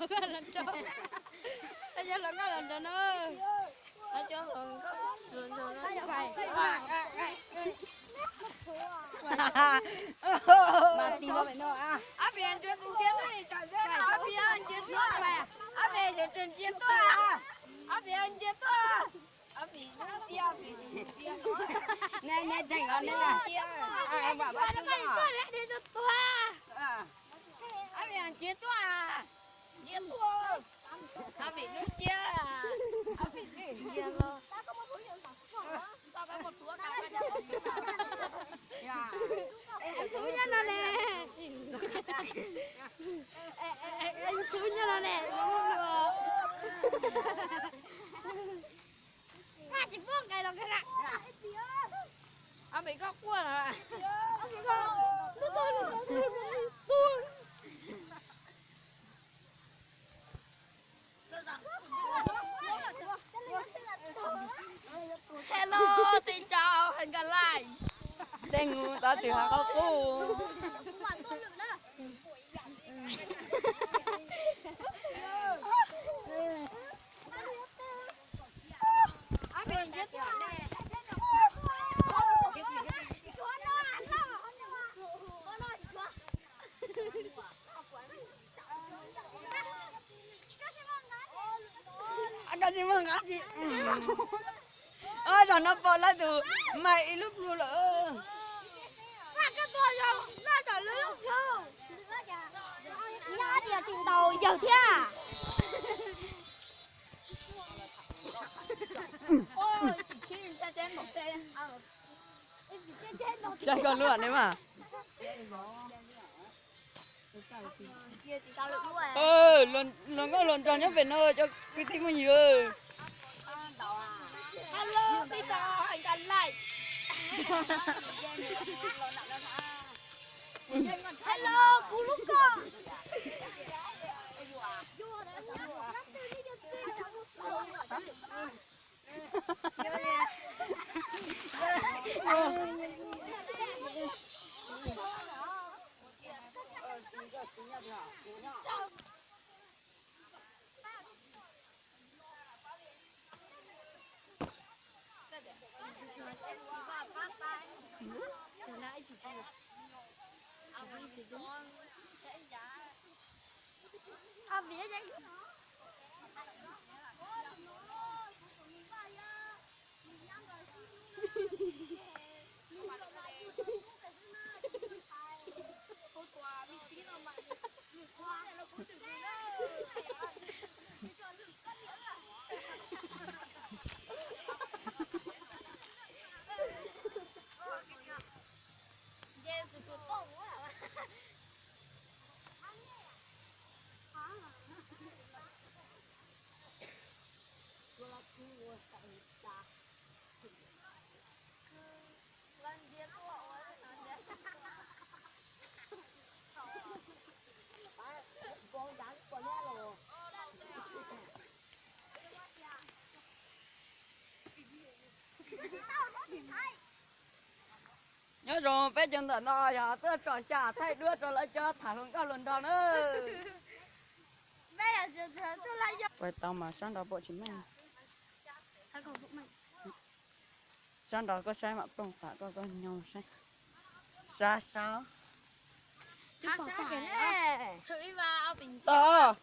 Yog hluas nkauj hluas nraug no. Ob pis ntsia tuaj, ob pis ntsia tuaj, ob pis ntsia tuaj, ob pis ntsia, ob pis ntsia, ob pis ntsia tuaj. Ob pis ntsia, ob pis ntsia los. Tus nyob no ne, tus nyob no ne. Tsis muaj nqe los. Ob pis koj quaj los. Hello, xin chào, hẹn gặp lại. Tej nus tau twg hais qhov qub. Koj tsis muaj nqaij tsis. Zaum no pom lawv tus mas ib lub plhu lawm. Nyob tias tsis ntaus yawg thiab. Tsaig koj lub ne mas. Hluas nkauj hluas nraug nyob pem no cov kwv tij phooj ywg. Hello, kuv lub koj. Nyob zoo peb cov ntawm no yog tuaj tsom cam thaij duab rau lawv cov tham hluas nkauj hluas nraug na. Pais tau mas sab nraud pom tsis meej. Sab nraud koj saib mam plooj pam koj koj nyoog saib. Sab sab. Tod.